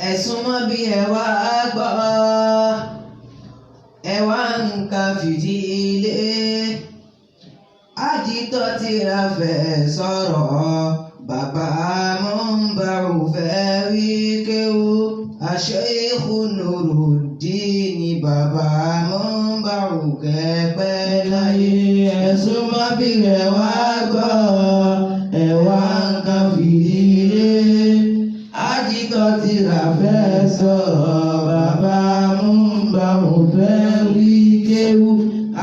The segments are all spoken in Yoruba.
Ẹ̀sùn mọ́ bí ẹ wá gbọ́, ẹ wá nǹkan fìdí ilé. Àjítọ́ tìra fẹ́ sọ̀rọ̀, bàbá Múnbàrù fẹ́ wí kéwú. Àṣeyíkú Nurudeen, bàbá Múnbàrù kẹ́pẹ́ láyé. Ẹ̀sùn mọ́ bí ẹ wá gbọ́, ẹ wá nǹkan fìdí ilé. Àjítọ́ tìra fẹ́ sọ̀rọ̀, bàbá Múnbàrù fẹ́ wí kéwú.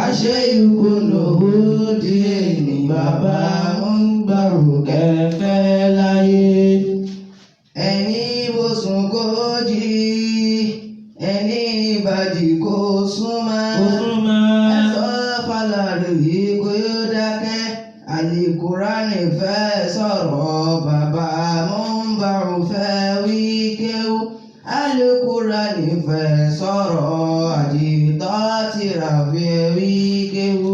Àṣeyíkú Nurudeen, bàbá Múnbàrù kẹ́pẹ́ láyé. Ẹni bó sùn kó jí, ẹni bàjì kó súnmọ́. Ẹ sọ fàlàrò yìí kó yóò dákẹ́. Àlìkùránì fẹ́ sọ̀rọ̀, bàbá Múnbàrù fẹ́ wí kéwú. Àlìkùránì fẹ́ sọ̀rọ̀, àjìtọ́ tìrà fẹ́ wí kéwú.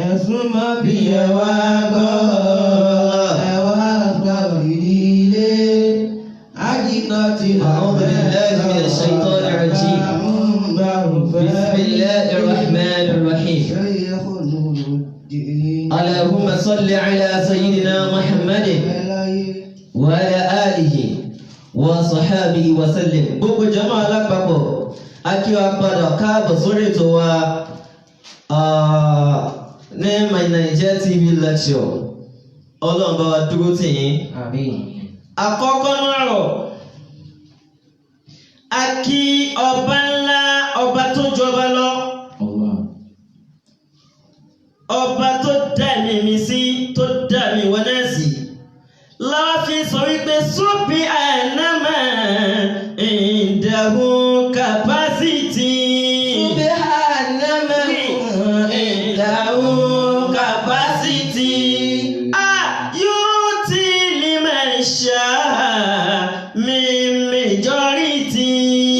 Ẹ̀sùn mọ́ bí ẹ wá gbọ́, ẹ wá gbọ́ ìdílé. Àjìtọ́ tìrà أعوذ fẹ́ بالله من الشيطان sọ̀rọ̀, الرجيم. bàbá Múnbàrù fẹ́ بسم الله الرحمن الرحيم. Shaykh Nuruddin. اللهم صل على سيدنا محمد وعلى آله وصحابه وسلم. Gbogbo jama alápapọ̀, a kí wa padà káàbọ̀ sórí ètò wa ní My Naija TV lecture. Ọlọ́run bá wa dúró tì yín. Àmín. Àkọ́kọ́ náà rọ̀, a kí ọba ńlá, ọba tó jọba lọ, Allah. Ọba tó dá ẹ̀mí mi sí, tó dá mi wọ́n náà sí, láwa fi sọ wípé sóbì ànámà ìdààmú capacity. Subhana man indahu Capacity. Ah, yu'ti liman sha'a min majority.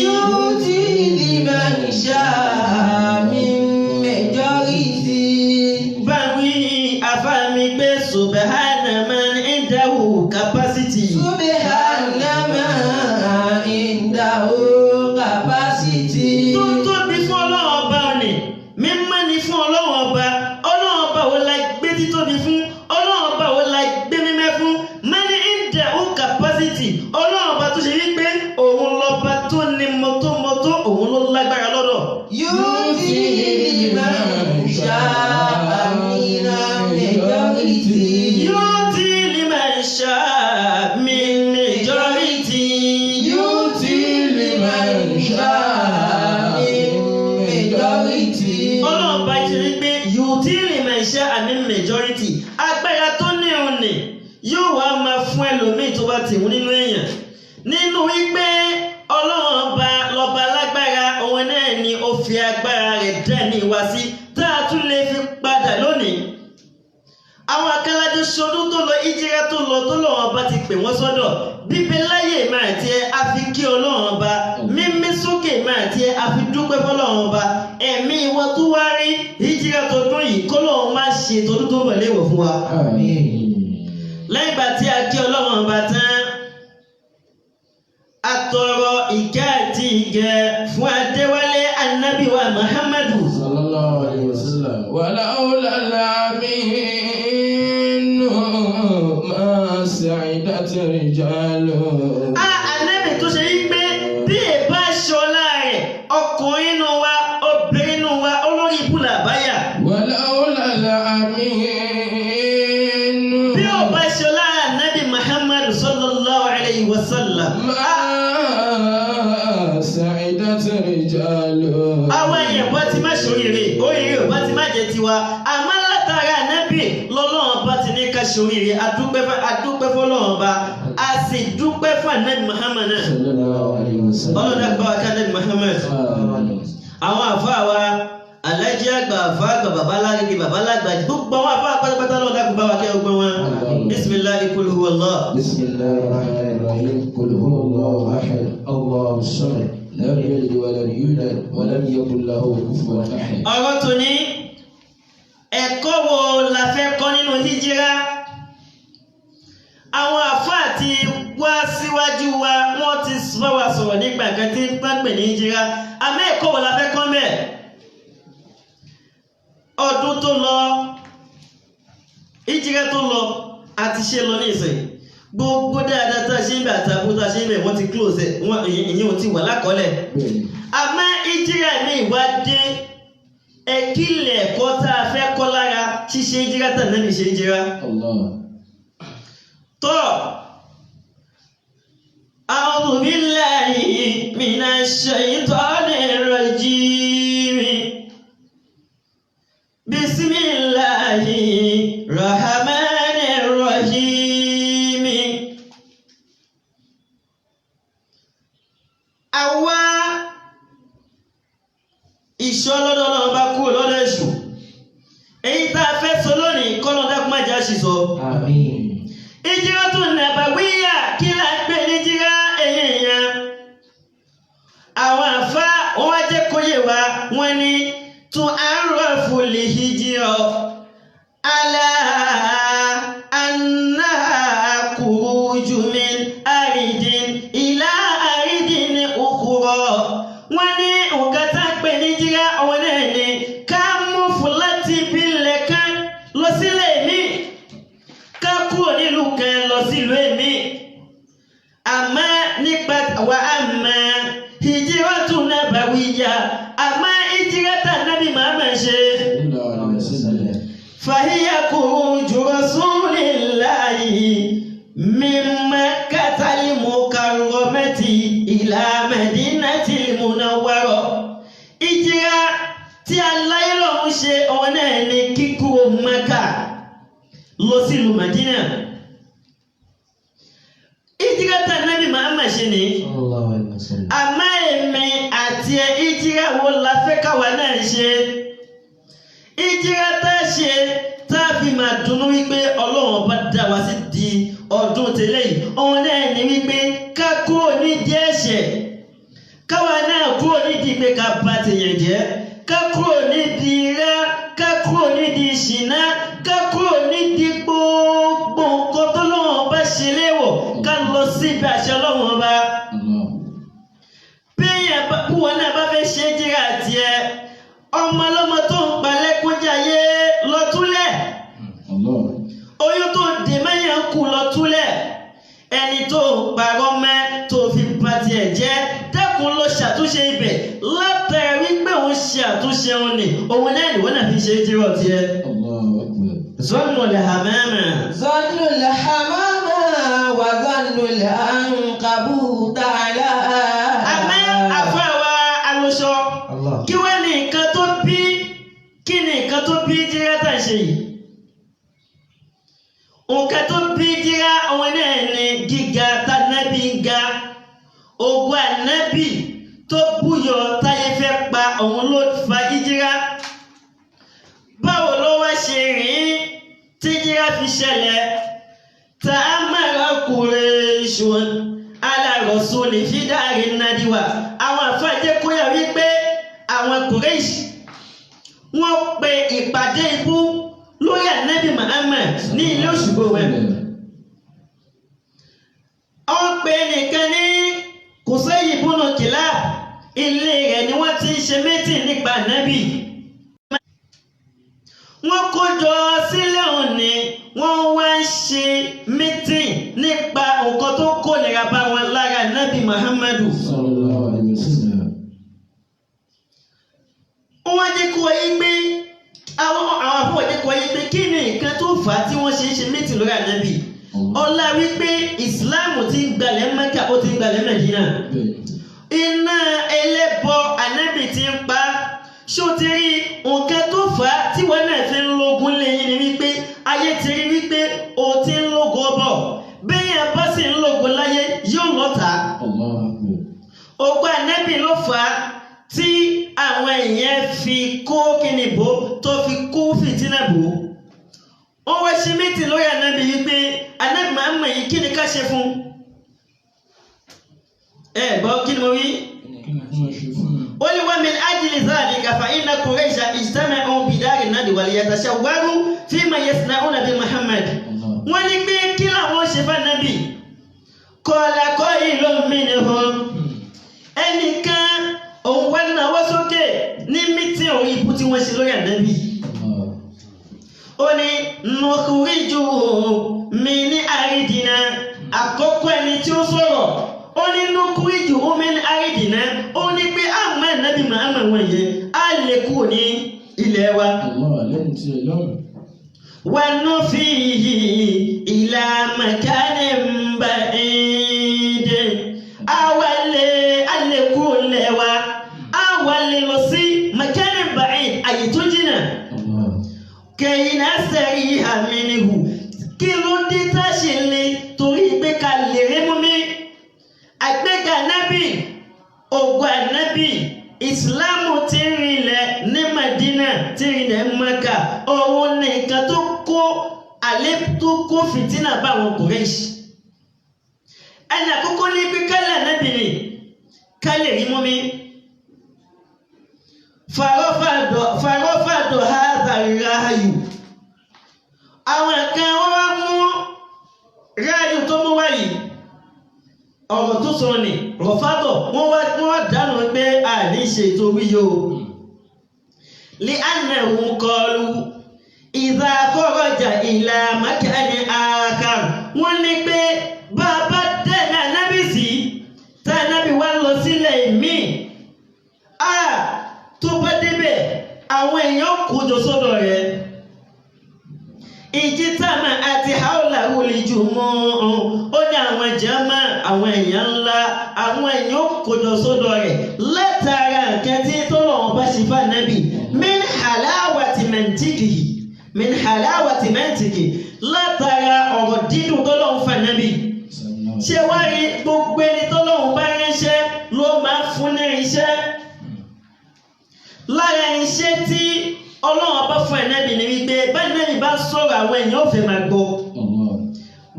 Yu'ti liman sha'a min majority. Báwí afáàmì pé subhana man indahu capacity. Subhana man indahu capacity. Tó tóbi fún Ọlọ́run Ọba ọ̀nì, mímọ́ ni fún Ọlọ́run Ọba. Ọlọ́run Ọba wo la gbé títóbi fún? Ọlọ́run Ọba wo la gbé mímẹ́ fún? Man indahu capacity. Ọlọ́run Ọba tó ṣe wípé òun lọ́ba tó ní mọ́tómọ́tó, òun ló lágbára lọ́dọ̀. Yu'ti liman sha'a min majority. Yu'ti liman sha'a min majority. Yu'ti liman sha'a min majority. Ọlọ́run bá ti rí pé yu'ti liman sha'a min majority, agbára tó ní òun nì yóò wá máa fún ẹlòmíì tó bá ti wù nínú èèyàn, nínú wípé Ọlọ́run Ọba lọ́ba lágbára. Òun náà ni ó fi agbára rẹ̀ dá ní wá sí tá a tún lè fi padà lónìí. Àwọn akálàjọ sọdún tó lọ, ìjìrá tó lọ, tó lọ́wọ́ Ọba ti pè wọ́n sọ́dọ̀. Bíbẹ láyè máa tiẹ̀ àfi kí Ọlọ́run Ọba, mímí sókè máa tiẹ̀ àfi dúpẹ́ fọlọ́run Ọba. Ẹ̀mí ìwọ tó wá rí ìjìrá tọdún yìí, kọ́lọ́run má ṣe tọdún tó bọ̀ léèwọ̀ fún wa. Àmín. Lẹ́yìn ìgbà tí a kí Ọlọ́run Ọba tán, a tọrọ ìkẹ́ àti ìgẹ̀ fún Adéwálé Anábìwá Muhammadu. Sallallahu alayhi wa sallam. ولولا الأمين ما سعدت رجال. A Ànábì tó ṣe yí pé bí èbá ṣọlá rẹ̀, ọkùnrin inú wa, obìnrin inú wa, olórí ibú làbáyà. ولولا الأمين Bí ò bá ṣọlá Ànábì Muhammadu sallallahu alayhi wa sallam, ما سعدت رجال. Àwọn èèyàn bá ti má ṣoríire, oríire ò bá ti má jẹ tiwa. Àmọ́ látara Ànábì lọ́lọ́run bá ti ní ká ṣoríire. Adúpẹ́ fọlọ́run Ọba, a sì dúpẹ́ fún Ànábì Muhammad náà. Sallallahu alayhi wa sallam. Ọlọ́run dàgbà wa ká Ànábì Muhammad. Àwọn àfáà wa, alájí àgbà, àfáà àgbà, bàbá lágbègbè, bàbá lágbàjì, gbogbo àwọn àfáà pátápátá lọ́wọ́, dákun bá wa kẹ́ ọgbọ́n wọn. Bisimilahi kul huwa Allah. بسم الله الرحمن الرحيم. قل هو الله أحد، الله الصمد، لم يلد ولم يولد ولم يكن له كفوا أحد. Ọ̀rọ̀ tòní, ẹ̀kọ́ wo la fẹ́ kọ́ nínú hijira? Àwọn àfáà ti wá síwájú wa, wọ́n ti bá wa sọ̀rọ̀ nípa nǹkan tí wọ́n pè ní ìjìrá. Àmọ́ ẹ̀kọ́ wo la fẹ́ kọ́ mẹ́? Ọdún tó lọ, ìjìrá tó lọ àti ṣe lọ ní ìsìn. Gbogbo dáadáa tá a ṣe ń bẹ̀ àtàbó tá a ṣe ń bẹ̀ wọ́n ti close ẹ̀, wọ́n ìyẹn ò ti wà lákọọ́lẹ̀. Àmọ́ ìjìrá mi wá dé, ẹ̀kílẹ̀ ẹ̀kọ́ tá a fẹ́ kọ́ lára ṣíṣe ìjìrá tà náà ní ṣe ìjìrá. Tọ́ A'udhu billahi minash shaitanir rajim. Bismillahir rahmanir rahim. Àwa ìṣọ́ lọ́dọ̀ Ọlọ́run bá kúrò lọ́dọ̀ èṣù. Èyí tá a fẹ́ sọ lónìí kọ́lọ́ dákú má jẹ́ àṣìṣọ. Àmín. Ìjírọ́tù nàbàwíyà kí là ń pè ní jíra ẹ̀yìn èèyàn. Àwọn àfa wọn wá jẹ́ kó yé wa wọ́n ní tún àárọ̀ lè hijirọ̀ alá aná khuruju min àrídìn ìlà àrídìn ukhra. Wọ́n ní nǹkan tá a pè ní jíra òun náà ní ká mú fúláàtì bílẹ̀ kan lọ sílẹ̀ míì, ká kúrò nílùú kan lọ sílùú èmi. Àmọ́ nípa wà á mọ hijiratu nabawiyya, àmọ́ hijirata nábì Muhammad ṣe. Fahiya khuruju rasulillahi min Makkatal mukarramati ila Madinatil munawwara. Ìjìrá tí aláyé lọ́hún ṣe òun náà ní kíkúrò Mẹ́kà lọ sílùú Madina. Ìjìrá tá nábì Muhammad ṣe ni. Sallallahu alaihi wasallam. Àmọ́ èmi àti ẹ ìjìrá wo la fẹ́ káwa náà ṣe? Ìjìrá tá a ṣe tá a fi máa dunnú wípé Ọlọ́run ọba dá wa sí di ọdún tẹ́lẹ̀ yìí. Òun náà ní wípé ká kúrò nídìí ẹ̀ṣẹ̀, káwa náà kúrò nídìí pé ká bà tèèyàn jẹ́, ká kúrò nídìí irọ́, ká kúrò nídìí ìṣìnà, ká kúrò nídìí gbogbo nǹkan tọ́lọ́run ọba ṣe léèwọ̀, ká lọ síbi àṣẹ Ọlọ́run ọba. Béèyàn bá wọn náà bá fẹ́ ṣe é jíra tiẹ̀, ọmọ ọlọ́mọ tó ń palẹ̀ kójáyé lọ́túnlẹ̀, oyún tó dè mẹ́yàn kú lọ́túnlẹ̀, ẹni tó ń parọ́ mẹ́ tó fi ba tiẹ̀ jẹ́, dẹ́kun lọ ṣàtúnṣe ibẹ̀ látara wípé òun ṣe àtúnṣe òun ni òun náà ìwọ náà fi ṣe é jíra tiẹ̀. Zọ́nù lè hàmẹ́mẹ́. Zannu al-hamama wa zannu al-ankabuta ala. Àmọ́ àfọ àwa alóṣọ. Allah. Kí wá ní nǹkan tó bí, kí ni nǹkan tó bí jíra tá à ń ṣe yìí? Nǹkan tó bí jíra òun náà ni gíga tánábì ń ga. Ògùn ànábì tó búyọ táyé fẹ́ pa òun ló fa jíra. Báwo ló wá ṣe rìn tí jíra fi ṣẹlẹ̀? Ta'amara Qurayshun ala rasuli fi dari nadiwa. Àwọn àfáà jẹ́ kó yà wípé àwọn Quraysh wọ́n pe ìpàdé ikú lórí ànábì Muhammad ní ilé Òṣùgbò rẹ̀. Wọ́n pe nìkan ní Qusay ibn Kilab, ilé rẹ̀ ni wọ́n ti ń ṣe mítìn nípa ànábì. Wọ́n kó jọ sílẹ̀ òní, wọ́n wá ń ṣe mítìn nípa nǹkan tó kó nira bá wọn lára ànábì Muhammadu. Sallallahu alaihi wasallam. Wọ́n jẹ́ kó yé pé àwọn afọwọ́ jẹ́ kó yé pé kí ni nǹkan tó fà á tí wọ́n ṣe ń ṣe mítìn lórí ànábì. Ọlá wípé ìsìláàmù ti ń gbalẹ̀ Mẹ́kà, ó ti ń gbalẹ̀ Mẹ́dínà. Iná ẹlẹ́bọ ànábì ti ń pa. Ṣé o ti rí nǹkan tó fà á tí wọ́n náà fi ń lógun lẹ́yìn ni wípé ayé ti rí wípé o ti ń lógun bọ̀. Bẹ́ẹ̀ bá sì ń lógun láyé yóò lọ́ta. Ògùn ànábì ló fà á tí àwọn èèyàn fi kó kíni bò tó fi kó fìtínà bò. Wọ́n wá ṣe mítì lórí ànábì wípé ànábì máa ń mọ̀ yìí kí ni ká ṣe fún un. Ẹ gbọ́ kí ni mo wí? Ó ní wa min ajli dhalika fa inna Quraysha ijtama'u bidari nadwa liyatashawwaru fima yasna'una bi Muhammad. Wọ́n ní pé kí làwọn ṣe fún ànábì? Qala qailun minhum. Ẹnìkan òun wá náwó sókè ní mítìn orí ibú tí wọ́n ṣe lórí ànábì. Ó ní nùkúríjù mi ní àrídìnà. Àkọ́kọ́ ẹni tí ó sọ̀rọ̀, ó ní nùkúríjù mi ní àrídìnà. Ó ní pé àmọ́ ànábì Muhammad wọ̀nyẹn á lè kúrò ní ilẹ̀ wa. Allah lẹ́yìn tí ẹ lọ́rùn. ونفيه إلى مكان بعيد. Awale alekule wa awale lọ sí مكان بعيد, àyè tó jìnnà. Allah. Kẹyìn sẹ́rí àmìnihu. Kí ló dé tá a ṣe lè torí pé ká lè rí mú mi àgbéga nábì, ògùn ànábì, ìsìláàmù ti ń rinlẹ̀ ní Madina, ti ń rinlẹ̀ ní Maka. Òun nìkan tó kó àlẹ́ tó kó fìtínà bá àwọn Kùrẹ́ṣì. Ẹni àkọ́kọ́ ní pé kálẹ̀ ànábì ni ká lè rí mú mi. Farọ́fàdọ̀ hàdà ráàyù. Àwọn kan wọ́n wá mú ráàyù tó mú wáyìí, ọ̀rọ̀ tó sọ ni rọ̀fátọ̀, wọ́n wá dànù pé àní ṣètò wíyó lè ànàwó kọlu ìdá kọ́rọ̀jà ìlà mákàní àkà. Wọ́n ní pé bàbá dẹ́nà nábì sí tá nábì wá lọ sílẹ̀ míì, a tó bá débẹ̀ àwọn èèyàn kó jọ sọ́dọ̀ rẹ̀. Ìjítàmà àti haúlà wòlíjù mọ́ ọ́n. Ó ní àwọn jàmá, àwọn èèyàn ńlá, àwọn èèyàn kójọ sọ́dọ̀ rẹ̀ látara nǹkan tí tọ́lọ́run bá ṣe fún ànábì, min halawati mantiqihi, min halawati mantiqi, látara ọ̀rọ̀ dídùn tọ́lọ́run fún ànábì. Ṣé wá rí gbogbo ẹni tọ́lọ́run bá ránṣẹ́ ló máa fún ní iṣẹ́. Lára iṣẹ́ tí Ọlọ́run bá fún ànábì ni wípé bánábì bá sọ̀rọ̀, àwọn èèyàn ò fẹ́ máa gbọ́. Allah.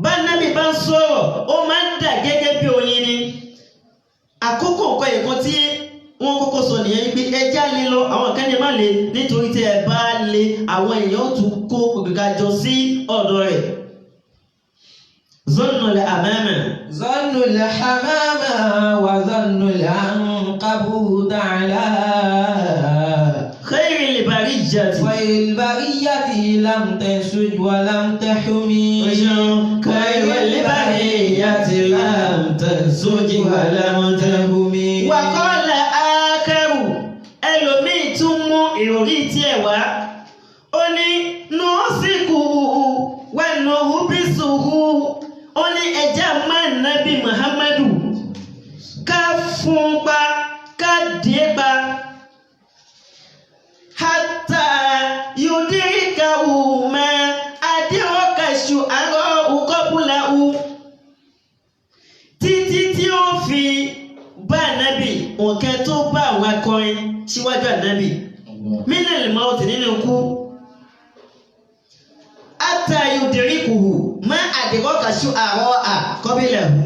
Bánábì bá sọ̀rọ̀, ó máa ń dà gẹ́gẹ́ bí oyin ni. Àkókò nǹkan ẹ̀kọ́ tí wọ́n kọ́kọ́ sọ nìyẹn wípé ẹja lè lọ, àwọn kan ní má le, nítorí tí ẹ bá le, àwọn èèyàn ó tún kó gàgà jọ sí ọ̀dọ̀ rẹ̀. Zọ́nà lè àmẹ́mẹ́. ظن الحمامة وظن العنكبوت على خير البرية. والبرية لم تنسج ولم تحمي. خير البرية لم تنسج ولم تحمي. وقال آخر, ẹlòmíì tún mú ìròrí tiẹ̀ wá. Ó ní nùsìkù wẹ̀nù húbísùhù. Ó ní ẹja máa nábì Muhammadu ká fún pa, ká dé pa, hátà yòdìríkà wùmá adéwọ́kàṣù àrọ́ òkọ́bùlàwù, títí tí ó fi bá ànábì nǹkan tó bá àwọn akọrin síwájú ànábì. Allah. Mílíọ̀nù mọ́ọ̀tì nínú ikú, hátà yòdìríkùhù má adéwọ́kàṣù àrọ́ àkọ́bílẹ̀hù,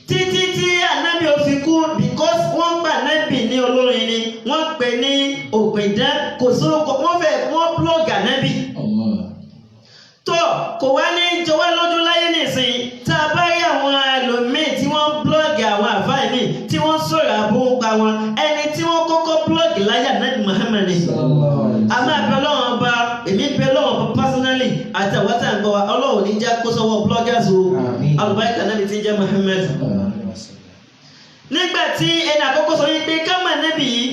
títí tí ànábì ó fi kú, because wọ́n pa ànábì ní olórin ni wọ́n pè ní òpìdán, kò sóko wọ́n fẹ́ wọ́n blog ànábì. Allah. Tó kò wá ní jọ wá lójú láyé nìsín tá a bá rí àwọn ẹlòmíì tí wọ́n blog àwọn àfáà míì tí wọ́n sọ̀rọ̀ àbúrò pa wọn, ẹni tí wọ́n kọ́kọ́ blog láyé, ànábì Muhammad ni. Sallallahu alaihi A máa bẹ Ọlọ́run ọba, èmi bẹ Ọlọ́run ọba personally àti àwọn tá à ń gbọ́ wa, Ọlọ́run ní já kó sọ́wọ́ bloggers o. Àmín. Alùbáríkà náà ti ń jẹ́ Muhammad. wasallam. Nígbà tí ẹni àkọ́kọ́ sọ wípé ká mà nẹ́bì yìí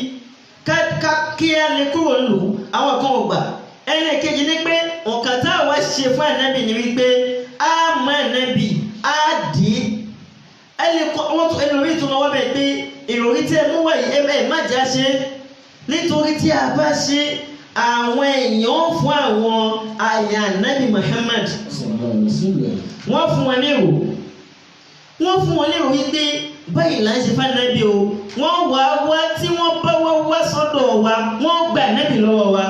ká kí á lè kúrò lù, àwọn kan ò gbà. Ẹni kejì ni pé nǹkan tá a wá ṣe fún ànábì ni wípé á mọ ànábì á dì í. Ẹni kọ́ wọ́n tún ẹni orí ìtumọ̀ wọ́n bẹ̀ pé ìròrí tí ẹ mú wá yìí, ẹ má jà ṣe, nítorí tí a bá ṣe, àwọn èèyàn ó fún àwọn àyà ànábì Muhammad. Sallallahu alaihi wasallam. Wọ́n fún wọn lérò, wọ́n fún wọn lérò wípé báyìí là ń ṣe fánábì o. Wọ́n wá wá, tí wọ́n bá wá wá sọ́dọ̀ wa, wọ́n gbà nábì lọ́wọ́ wa.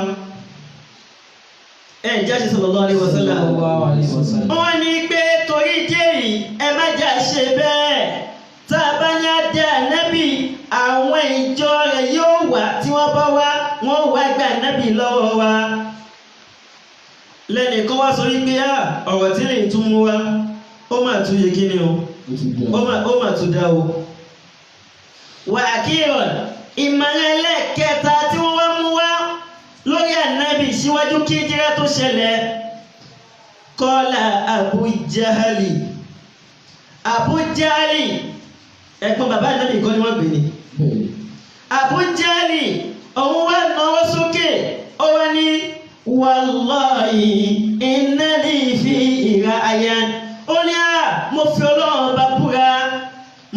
Ẹ jáde sallallahu alaihi wasallam. Sallallahu alaihi wasallam. Wọ́n ní pé torí díẹ̀ yìí, ẹ má jà ṣe bẹ́ẹ̀. Tá a bá ní adé ànábì, àwọn ìjọ rẹ̀ yóò wá. Tí wọ́n bá wá, wọ́n wá gbà nábì lọ́wọ́ wa. Lẹ́nìkan wá sọ wípé à ọ̀rọ̀ tí lè tún mú wá, ó mà tún yẹ kí ni o. Ó ti dà. Ó mà tún dá o. Wà á kírun ìmọ̀ràn ẹlẹ́ẹ̀kẹta tí wọ́n wá mú wá lórí ànábì síwájú kí jíra tó ṣẹlẹ̀. Kọ́lá Abu Jahali. Abu Jahali ẹ̀gbọ́n bàbá ànábì kọ́ ni wọ́n gbé ni. Abu Jahali òun wá náwó sókè ó wá ní wàláhì innali fi ra'yan. Ó ní à mo fi Ọlọ́run bá búra,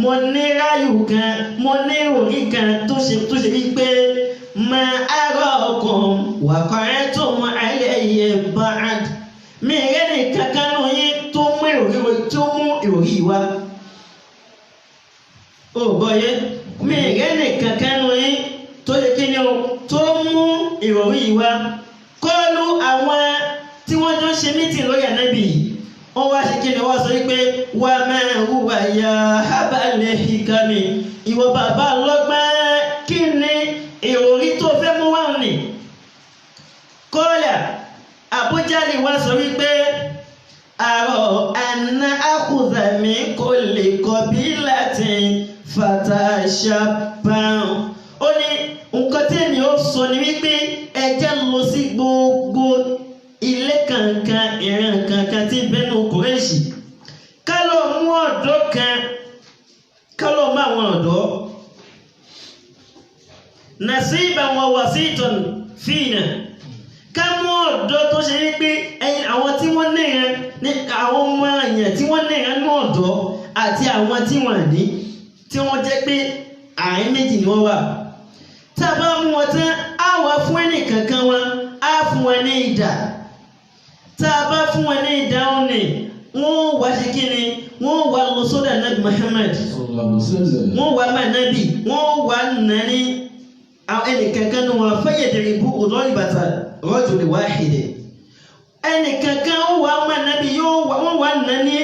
mo ní ráyù kan, mo ní ìròyìn kan tó ṣe wípé ma arakum waqa'tum alayhi ba'd. Mi rẹ́ ní kankan nù yín tó mú ìròyìn wá. Ó gbọ́ yé, mi rẹ́ ní kankan nù yín tó yẹ kí ni o tó mú ìròyìn wá. Kọ́lu àwọn tí wọ́n jọ ń ṣe mítìn lórí ànábì yìí, wọ́n wá ṣe kí ni wọ́n sọ wípé wà máa hùwà ya hábàlẹ̀ hikami, ìwọ bàbá lọ́gbọ́n, kí ni ìròyìn tó fẹ́ mú wá ní. Kọ́lá Abu Jahali wá sọ wípé àrò àná àkùzàmí kò lè kọ̀bí láti fàtàṣàpàn. Ó ní nǹkan tí èmi ó sọ ni wípé ẹ jẹ́ lọ sí gbogbo ilé kankan, ìran kankan tí bẹ́nu Kùrẹ́ṣì, ká lọ mú ọ̀dọ́ kan, ká lọ mú àwọn ọ̀dọ́ nàṣíbà wọn wà sí ìtàn fìyàn, ká mú ọ̀dọ́ tó ṣe wípé ẹyin àwọn tí wọ́n níran ní àwọn ọmọ èèyàn tí wọ́n níran ní ọ̀dọ́ àti àwọn tí wọ́n ní tí wọ́n jẹ́ pé àárín méjì ni wọ́n wà. Tá a bá mú wọn tán, á wà fún ẹnì kankan wọn, á fún wọn ní idà. Tá a bá fún wọn ní idà wọn ni wọ́n wá ṣe kí ni, wọ́n wá lọ sọ́dọ̀ Ànábì Muhammad, wọ́n wá má nábì, wọ́n wá nání ẹnì kankan ní wọn fẹ́yẹ̀dẹ̀rẹ̀ bú ọ̀dọ́ ìbàtà rọ́jò wáhìdẹ̀. Ẹnì kankan wọ́n wá má nábì, wọ́n wá nání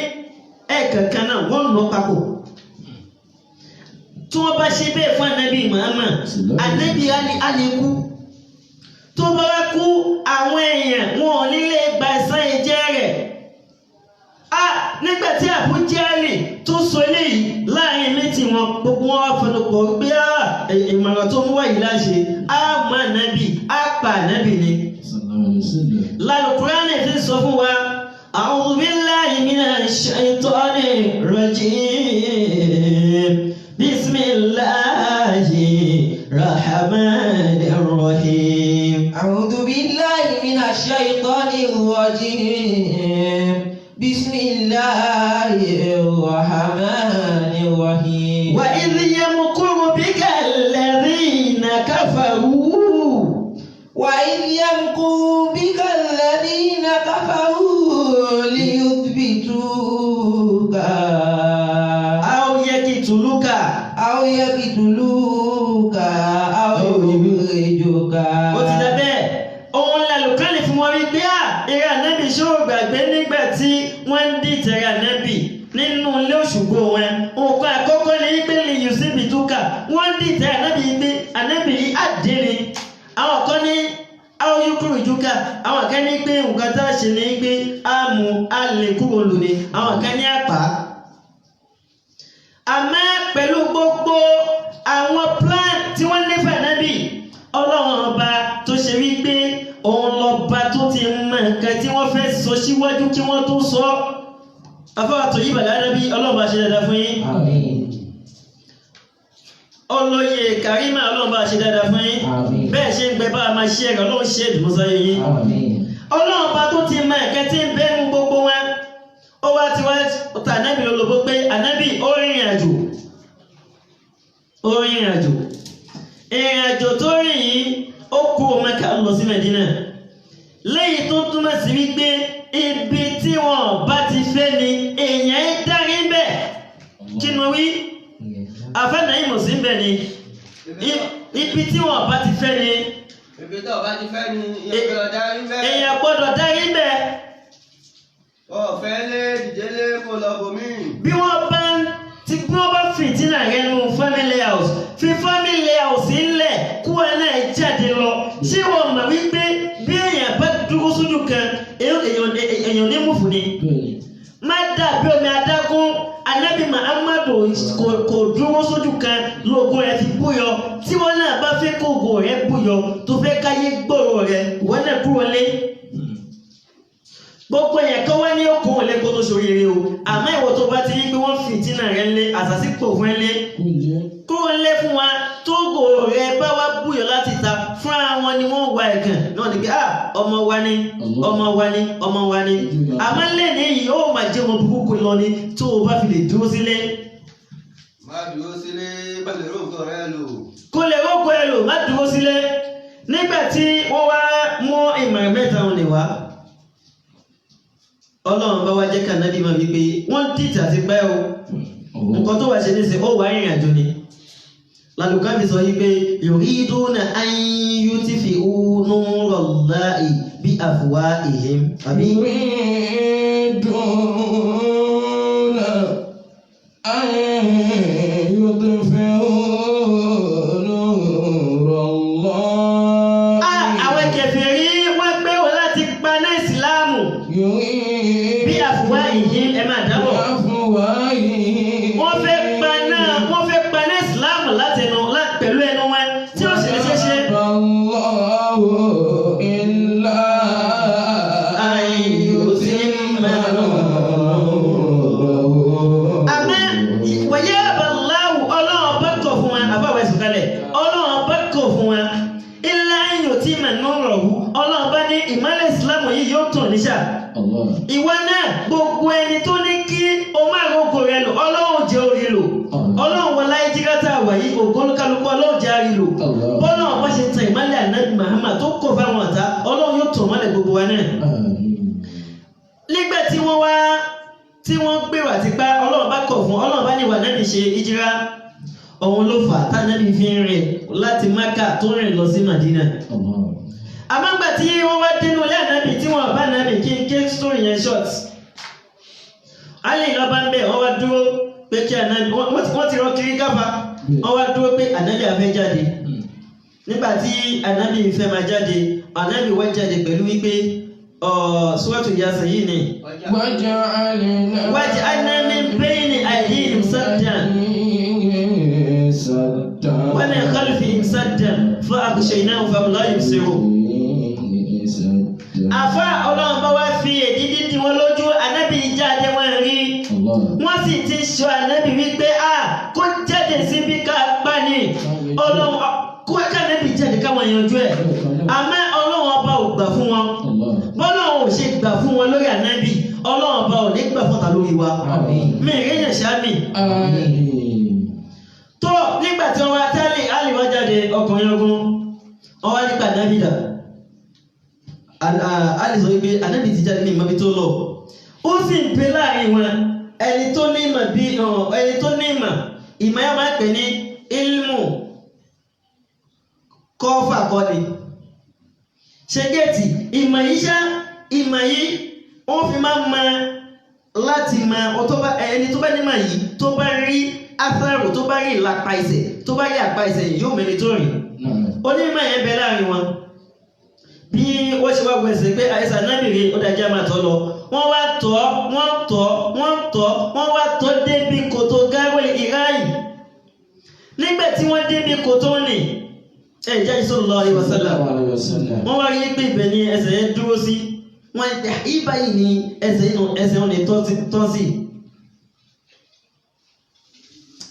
ẹ̀kankan náà, wọ́n lọ papọ̀. Tí wọ́n bá ṣe bẹ́ẹ̀ fún Ànábì Muhammad, Ànábì á lè kú. Tó bá wá kú, àwọn èèyàn wọn ò ní lè gba ẹ̀san ẹ̀jẹ̀ rẹ̀. A nígbà tí Abu Jahali tó sọ eléyìí láàrin méjì wọn, gbogbo wọn wá fẹnu pọ̀ pé ìmọ̀ràn tó mú wáyé láṣẹ, á mú Ànábì, á pa Ànábì ni. Lálùkùránì fi sọ fún wa, a'udhu billahi minash shaitani rajim. Bismillahi rahmani rahim. A'udhu billahi minash shaitani rajim. Bismillahi rahmani rahim. Wa idh yamkuru bika alladhina kafaru. Wa idh yamkuru bika alladhina kafaru liyuthbituka. Aw yaqtuluka. Aw yaqtuluka aw yukhrijuka. Ó ti dà bẹ́ẹ̀. Òun lálùkọ́lì fún wọn wípé à eré ànábì ṣó gbàgbé nígbà tí wọ́n ń dìtẹ̀ ànábì nínú ilé Òṣùgbó wọn. Nǹkan àkọ́kọ́ ni wípé lè yù síbi túkà. Wọ́n ń dìtẹ̀ ànábì pé ànábì yìí àdé ni. Àwọn kan ní àwọn yókùrù ìjúkà. Àwọn kan ní pé nǹkan tá a ṣe ni pé a mú a lè kúrò lónìí. Àwọn kan ní àpá. Àmọ́ pẹ̀lú gbogbo àwọn plan tí wọ́n ní fún ànábì, Ọlọ́run ọba tó ṣe wípé òun lọ́ba tó ti mọ nǹkan tí wọ́n fẹ́ sọ síwájú kí wọ́n tó sọ. Afáwà tó yí bàlá ànábì, Ọlọ́run bá ṣe dáadáa fún yín. Àmín. Olóyè Karima, Ọlọ́run bá ṣe dáadáa fún yín. Àmín. Bẹ́ẹ̀ ṣe ń gbẹ bá a máa ṣe ẹ̀rọ, Ọlọ́run ṣe ìdùnnú yín. Àmín. Ọlọ́run ọba tó ti mọ nǹkan tí ń bẹ́nu gbogbo wọn, ó wá ti wá ta ànábì lólobó pé ànábì ó rìnrìn àjò. Ó rìnrìn àjò. Ìrìn àjò tó rìn yìí, ó kú Mẹ́kà lọ sí Mẹ́dínà. Lẹ́yìn tó túmọ̀ sí wípé ibi tí wọn bá ti fẹ́ ni èèyàn ń dárí bẹ́ẹ̀. Kí ni wí? Àfẹ́nà ìmọ̀ sí bẹ́ẹ̀ ni. Ibi tí wọn bá ti fẹ́ ni Ibi tó o bá ti fẹ́ ni èèyàn gbọ́dọ̀ darí bẹ́ẹ̀. èèyàn gbọ́dọ̀ dárí bẹ́ẹ̀. Ọ̀fẹ́ lé dìde lé kó lọ bòmí. Bí wọ́n bá ń tí wọ́n bá fìtínà rẹ nu family house, fi family house ńlẹ̀ kú ẹ náà jáde lọ. Ṣé wọ́n mọ̀ wípé bí èèyàn bá dúró sójú kan, èèyàn ní mùfù ni? Má dàbí omi adágún, Ànábì Muhammadu kò dúró sójú kan lóògùn rẹ̀ fi búyọ tí wọ́n náà bá fẹ́ kó ògo rẹ̀ búyọ tó fẹ́ káyé gbòòrò rẹ̀ wọ́n náà kúrò lé. Gbogbo èèyàn kan wá ní okùn lẹ́kọ̀ọ́ tó ṣoríire o, àmọ́ ìwọ tó bá ti rí pé wọ́n fìtínà rẹ̀ lé àsásìpò fún ẹ lé kó lé fún wa tógo rẹ bá wá búyọ láti ta fúnra wọn ni wọ́n wá ẹ̀gàn náà ni pé ah ọmọ wa ni ọmọ wa ni ọmọ wa ni. Àmọ́ lẹ́ni yìí ó máa jẹ́ ọmọ burúkú lọ ni tó o bá fi lè dúró sílé. Má dúró sílé, bá lè rógò rẹ lò. Kó lè rógò ẹ lò, má dúró sílé. Nígbà tí wọ́n wá mú ìmọ̀ràn mẹ́ta wọn lè wá, Ọlọ́run bá wá jẹ́ kànáàbí máa wí pé wọ́n dìtà ti pẹ́ o, nǹkan tó wà ṣe nísìn ó wà rìnrìn àjò ni. Lálùkábí sọ yìí pé yuriduna an yutfi'u nurallahi bi afwahihim àbí. Yuriduna an yutfi'u nurallahi. Àwọn kèfèrí wọ́n gbé wọn láti paná ìsìláàmù bí afwahihim ẹ máa dábọ̀. Wọ́n fẹ́ paná wọ́n fẹ́ paná ìsìláàmù látẹnu pẹ̀lú ẹnu wọn tí ó sì lè ṣe ṣe. Allahu illa an yutimma nurahu. Àmọ́ wọ̀nyẹ́ abaláwo Ọlọ́run bá kọ̀ fún wa àbáwọ̀ ẹ̀sùn kalẹ̀ Ọlọ́run bá kọ̀ fún wa illa an yutimma nurahu Ọlọ́run bá ní ìmọ́lẹ̀ ìsìlámù yìí yóò tàn níṣà. Allah. Ìwọ náà gbogbo ẹni tó ní kí o máa rògbò rẹ lò Ọlọ́run jẹ́ orí lò Ọlọ́run wọlé ayé jíkátà wà yìí ògbólókálukú Ọlọ́run jẹ́ àrí lò. Bọ́lá ọba ṣe tan ìmọ́lẹ̀ ànábì Muhammad tó kọ̀ fáwọn ọ̀tá Ọlọ́run yóò tàn mọ́lẹ̀ gbogbo wa náà. Nígbà tí wọ́n wá tí wọ́n gbèrò àti pa Ọlọ́run bá kọ̀ fún Ọlọ́run bá ní ìwà náà ṣe ìjírá òun ló fà tánàbí fi ń rìn láti Mákà tó rìn lọ sí Màdínà. Àmọ́ ńgbà tí wọ́n wá dénú ilé ànábì tí wọ́n bá ànábì kí n ké story yẹn short. Alẹ́ ìlú ọba ń bẹ̀ wọ́n wá dúró pé kí ànábì wọ́n ti rọ kiri káfa wọ́n wá dúró pé ànábì àfẹ́ jáde. Nígbà tí ànábì fẹ́ máa jáde ànábì wá jáde pẹ̀lú wípé Suratu Yasin yìí ni. Waja'alna min bayni aydihim saddan wa min khalfihim saddan fa aghshaynahum fahum la yubsirun. Àfa Ọlọ́run bá wá fi èdí dídì wọn lójú ànábì jáde wọn rí. Wọ́n sì ti sọ ànábì wípé a kó jáde síbi ká pa ni Ọlọ́run kó kánábì jáde káwọn yanjú ẹ̀. Àmọ́ Ọlọ́run ọba ò gbà fún wọn. Bọ́lọ́run ò ṣe gbà fún wọn lórí ànábì Ọlọ́run ọba ò ní gbà fún ọ̀tá lórí wa. Mi ìrìnà ṣáàmì. Tó nígbà tí wọ́n wá tẹ́lẹ̀ àlè wá jáde ọkùnrin ogun wọ́n wá nípa ànábì dà. Àlè sọ wípé ànábì ti jáde ní ìmọ̀bí tó lọ. Ó sì ń pe láàrin wọn ẹni tó ní ìmọ̀ bí ẹni tó ní ìmọ̀ ìmọ̀ yẹn máa ń pè ní ilmu kọ́fà kọ́ni. Ṣé géètì ìmọ̀ yìí ṣá ìmọ̀ yìí wọ́n fi máa ń mọ láti mọ ẹni tó bá nímọ̀ yìí tó bá rí afẹ́rò tó bá rí ìlàpá ẹsẹ̀ tó bá rí àpá ẹsẹ̀ yóò mẹ́ni tó rìn. Onímọ̀ yẹn bẹ láàrin wọn. Bí wọ́n ṣe wá wọ ẹsẹ̀ pé àìsàn náà rèé ó dájá máa tọ́ lọ. Wọ́n wá tọ́ wọ́n tọ́ wọ́n tọ́ wọ́n wá tọ́ débi kòtò gáwé ìráyì. Nígbà tí wọ́n débi kòtò nì ẹ̀ jáde sallallahu alaihi wasallam wọ́n wá rí pé ibẹ̀ ni ẹsẹ̀ yẹn dúró sí wọ́n ibà yìí ni ẹsẹ̀ inú ẹsẹ̀ wọn lè tọ́ sí.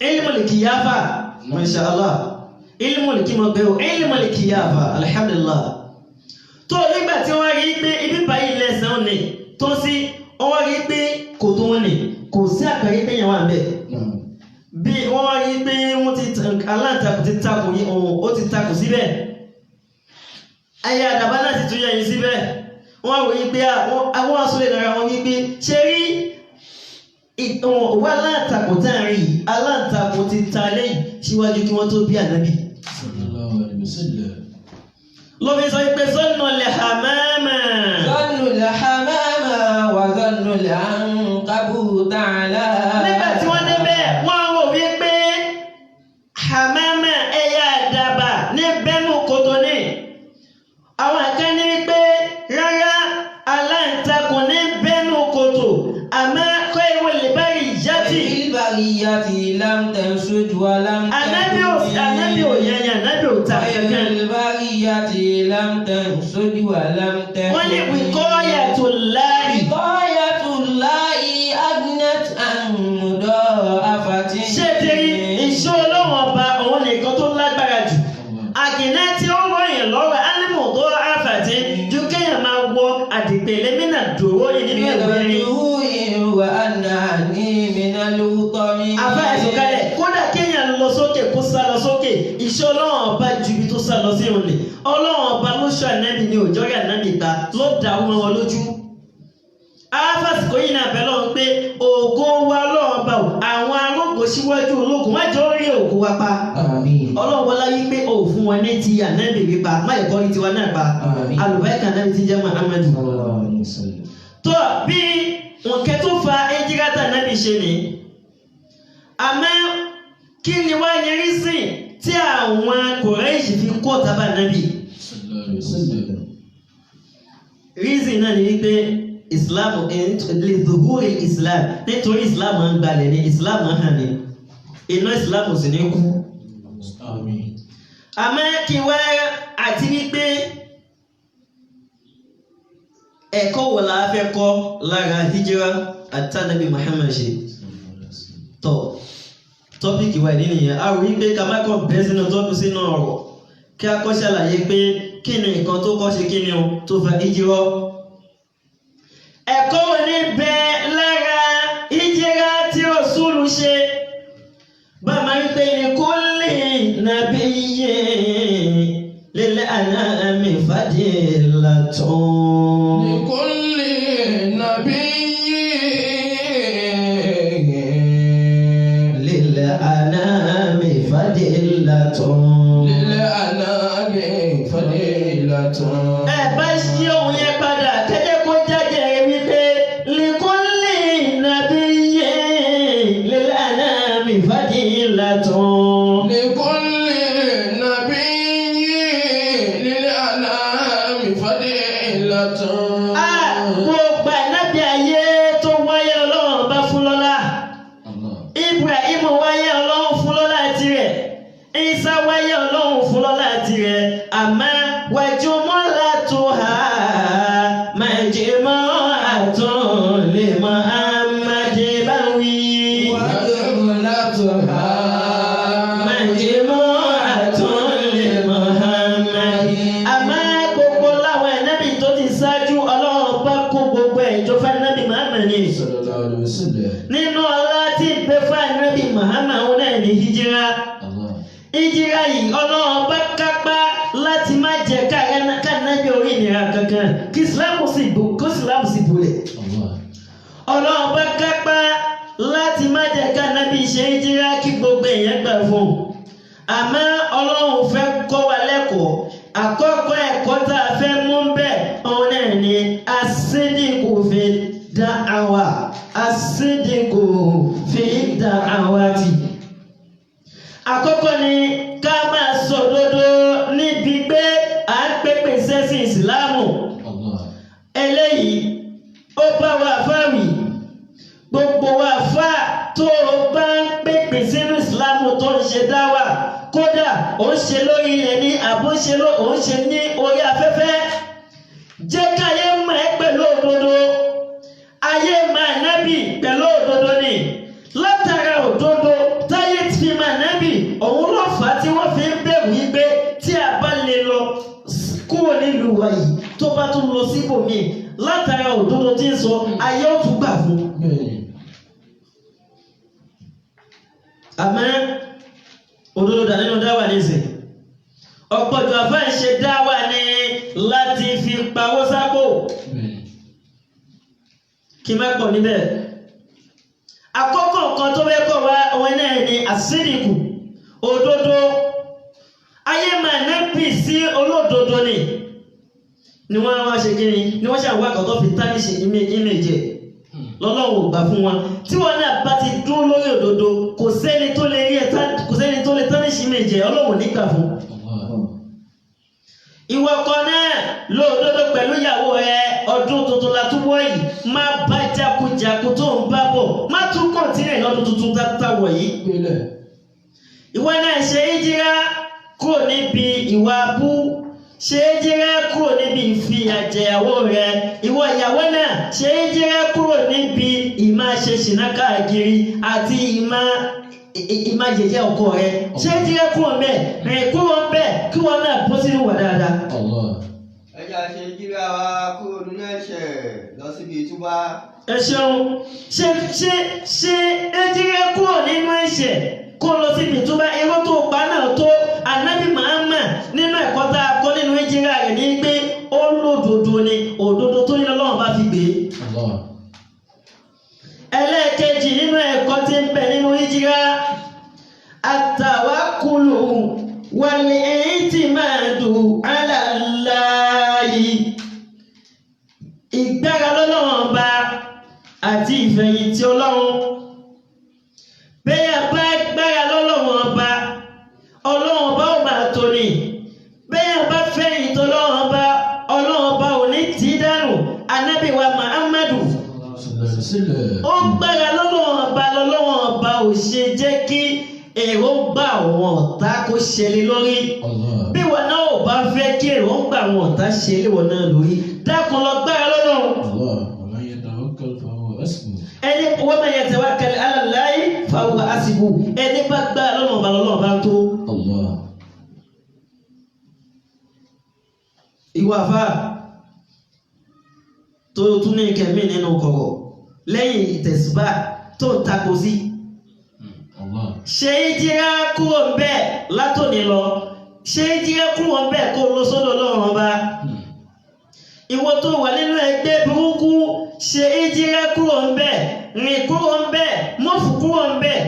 Ilmul kiyafa masha Allah ilmul kí mo gbé o ilmul kiyafa alhamdulillah. Tó nígbà tí wọ́n rí pé ibi báyìí lẹ́sẹ̀ wọn ni tó sí wọ́n wá rí pé kò tó wọn ni kò sí àpẹẹrẹ pé yẹn wà ń bẹ̀. Bí wọ́n wá rí pé wọ́n ti aláǹtakùn ti takò yìí òun ó ti takò síbẹ̀. Ayé àdàbà náà sì tún yẹ yín síbẹ̀. Wọ́n wò yí pé àwọn aṣọ́lẹ̀ lára wọn wípé ṣe rí òwò aláǹtakùn tá à ń rí yìí aláǹtakùn ti ta lẹ́yìn síwájú kí wọ́n tó bí ànábì. Ló fi sọ pé zọ́nà lè hàmáàmà. Zọ́nù lè hàmáàmà wà zọ́nù lè àǹkàbù ta'ala. Nígbà tí wọ́n débẹ̀ wọ́n rò wípé hàmáàmà ẹ̀yà àdàbà ní bẹ́nu kòtò ní. Àwọn kan ní wípé rárá aláǹtakùn ní bẹ́nu kòtò àmọ́ kọ́ ìwé lè bá rí ìyá tì. Ìbàríyàtì lam tansuj wa lam Ànábì ò ta kankan. البرية لم تنسج ولم تهن Wọ́n ní wiqayatullahi. وقاية الله أغنت عن مضاعفة Ṣé ti rí ìṣó ọlọ́run ọba òun nìkan tó lágbára jù? Àgìnà tí ó rọyìn lọ́rọ̀ ánímù tó àfàtì ju kéèyàn máa wọ àdìpèlé mínà dòwó yìí nínú من ìwé rin. الجوع وأنني من الوطن Afá ẹ̀sùn kalẹ̀ kódà kéèyàn lọ sókè kó sá lọ sókè ìṣó ọlọ́run ọba ju ibi tó sá lọ sí òun lè. Ọlọ́run ọba ló ṣọ́ ànábì ní òjò rí ànábì ta ló dà ó mọ́ wọn lójú. Afásìkò yìí náà bẹ̀ lọ́run pé ògo wa ọlọ́run ọba ò àwọn arógo síwájú ológun má jọ rí ògo wa pa. Àmín. Ọlọ́run wọlá yí pé o fún wọn ní ti ànábì wípa má yẹ kọ́ ní tiwa náà pa. Àmín. Alùbáríkà ànábì ti jẹ́ Muhammadu. Sallallahu alayhi wa sallam. Tó bí nǹkan tó fa ejirata ànábì ṣe ni. Àmọ́ kí ni wá ní rísìn tí àwọn Kùráìṣì fi kó ọ̀tá bá ànábì? Sallallahu alayhi wa sallam. Rísìn náà ni wípé Islam lè zuhuri Islam nítorí Islam ń gbalẹ̀ ni Islam ń hàn ni iná Islam ò sì ní kú. Àmín. Àmọ́ kí wá àti wípé ẹ̀kọ́ wo la fẹ́ kọ́ lára hijira àti ànábì Muhammad ṣe Sallallahu alayhi wa sallam. tọ̀ tọ́pìkì wa ìdí nìyẹn a rí pé ká má kàn bẹ́ sínú tọ́pù sínú ọ̀rọ̀ kí a kọ́ ṣàlàyé pé kí ni nǹkan tó kọ́ ṣe kí ni o tó fa hijira. Ẹ̀kọ́ wo ní bẹ lára hijira tí Rasulu ṣe bá máa ń pè ní kulli nabiyyin lil anami fadilatun. لكل نبي Lil anami fadilatun. للأنام فضيلة Ẹ bá ṣí òun yẹn padà kẹ́jẹ́ kó jáde rẹ̀ wípé likulli nabiyyin lil anami fadilatun. لكل نبي للأنام فضيلة A gbogbo ànábì ayé tó wáyé ọlọ́run bá fún lọ́lá. Allah. Ibrahim wáyé ọlọ́run fún lọ́lá tirẹ̀. Isa wáyé ọlọ́run fún lọ́lá tirẹ̀. Àmọ́ wàjúmọ́lá tó hà màjèmọ́ àtún lè mọ àmàjẹ bá wí. وجملتها Màjèmọ́ àtún lè mọ àmàjẹ. Àmọ́ gbogbo láwọn ẹ̀nẹ́bì tó ti ṣáájú ọlọ́run bá kó gbogbo ẹ̀jọ́ fún ẹ̀nẹ́bì Muhammad ni. Sallallahu alayhi wa sallam. Nínú ọlá tí ń bẹ fún ẹ̀nẹ́bì Muhammad òun náà ní hijira. Allah. Ìjìra yìí ọlọ́run bá kápá láti má jẹ́ kánábì orí ìnira kankan kí Ìsìlámù sì bolẹ̀. Allah. Ọlọ́run bá kápá láti má jẹ́ kánábì ṣe ìjìra kí gbogbo èèyàn gbà fún un. Àmọ́ ọlọ́run fẹ́ kọ́ wa lẹ́kọ̀ọ́. Àkọ́kọ́ ẹ̀kọ́ tá a fẹ́ mú bẹ́ẹ̀ òun náà ni asídìkù fi da'awa asídìkù fi da'awati. Àkọ́kọ́ ni ká máa sòdodo níbi pé à ń pèpè sẹ́sìn ìsìláàmù. Allah. Eléyìí ó bá wa fáwì gbogbo wa fà tó o bá ń pèpè sínú ìsìláàmù tó ń ṣe dáwà kódà ó ń ṣe lórí ilẹ̀ ní àbó ń ṣe ó ń ṣe ní orí afẹ́fẹ́ jẹ́ káyé mọ̀ ẹ́ pẹ̀lú òdodo ayé máa nábì pẹ̀lú òdodo ni látara òdodo táyé ti fi máa nábì òun ló fà á tí wọ́n fi ń bẹ̀rù yí pé tí a bá lè lọ kúrò nílùú wa yìí tó bá tún lọ síbòmíì látara òdodo tí ń sọ ayé ó tún gbà fún un. Bẹ́ẹ̀ni. Àmọ́ òdodo dà nínú dáwà nísìn ọ̀pọ̀ jù àfáà ń ṣe dáwà ní láti fi pawó sápò Bẹ́ẹ̀ni. kí n má pọ̀ níbẹ̀. Àkọ́kọ́ nǹkan tó fẹ́ kọ́ wa òun náà ni àsídìkù òdodo ayé máa nẹ́pì sí olódodo ni ni wọ́n wá ṣe kí ni ni wọ́n ṣàwọn àkọ́tọ́ fi tánìṣe ìmẹ̀jẹ̀ lọ́lọ́run ò gbà fún wọn tí wọn náà bá ti dúró lórí òdodo kò sẹ́ni tó lè rí ẹ kò sẹ́ni tó lè tánìṣe ìmẹ̀jẹ̀ ọlọ́run ò ní gbà fún. Allah. Ìwọ kan náà lóòdodo pẹ̀lú ìyàwó ẹ ọdún tuntun la túbọ̀ yìí má bá jakujaku tó ń bá bọ̀ má tún kọ̀ntínẹ̀ lọ́dún tuntun tá wọ̀ yìí. Gbélé. Ìwọ náà ṣe ìjìrá kúrò níbi ìwà abú, ṣe hijira kúrò níbi ìfìyàjẹyàwó rẹ. Ìwọ ìyàwó náà ṣe hijira kúrò níbi ìmáṣe ṣìnà káàkiri àti ìmá yẹ̀yẹ́ ọkọ rẹ. Ṣe hijira kúrò ńbẹ̀, rìn kúrò ńbẹ̀ kí wọn náà bọ́ sínú wà dáadáa. Allah. Ẹ jẹ́ a ṣe hijira wa kúrò nínú ẹ̀ṣẹ̀ lọ síbi ìtúbà. Ẹ ṣeun. Ṣe ṣe ṣe hijira kúrò nínú ẹ̀ṣẹ̀ kó lọ síbi ìtúbà. Irọ́ tó pa náà tó. Ànábì Muhammad nínú ẹ̀kọ́ tá a kọ́ nínú hijira rẹ̀ ní pé ó lódodo ni, òdodo tó ní Ọlọ́run bá fi gbé. Allah. Ẹlẹ́ẹ̀kejì nínú ẹ̀kọ́ tí ń bẹ nínú hijira, àtàwákùlù wal-i'timadu ala Allahi. Ìgbára lọ́lọ́run ọba àti ìfẹ̀yìntì Ọlọ́run. Bẹ́ẹ̀ bá gbára lọ́lọ́run ọba, Ọlọ́run ọba ò máa tó ni. Bẹ́ẹ̀ bá fẹ̀yìntì Ọlọ́run ọba, Ọlọ́run ọba ò ní tì í dànù. Ànábì wa Muhammadu ó gbára lọ́lọ́run ọba, lọ́lọ́run ọba ò ṣe jẹ́ kí èròǹgbà àwọn ọ̀tá kó ṣẹlẹ̀ lórí. Allah. Bí wọn náà ò bá fẹ́ kí èròǹgbà àwọn ọ̀tá ṣẹlẹ̀ wọn náà lórí, dákun lọ gbára lọ́lọ́run. Allah. Wa man yatawakkal fa huwa hasbuh. Ẹni wa man yatawakkal ala Allahi fa huwa hasbuh. Ẹni bá gbára lọ́lọ́run ọba, lọ́lọ́run bá ń tó. Allah. Ìwọ àfa tó tún ní kẹmí nínú kọ̀rọ̀ lẹ́yìn ìtẹ̀síbà tó ń takò sí. Allah. Ṣe hijira kúrò ń bẹ́ẹ̀ látòní lọ, ṣe hijira kúrò ń bẹ́ẹ̀ kó lọ sọ́dọ̀ Ọlọ́run ọba. Ìwọ tó wà nínú ẹgbẹ́ burúkú, ṣe hijira kúrò ń bẹ́ẹ̀, rìn kúrò ń bẹ́ẹ̀, mọ́fù kúrò ń bẹ́ẹ̀,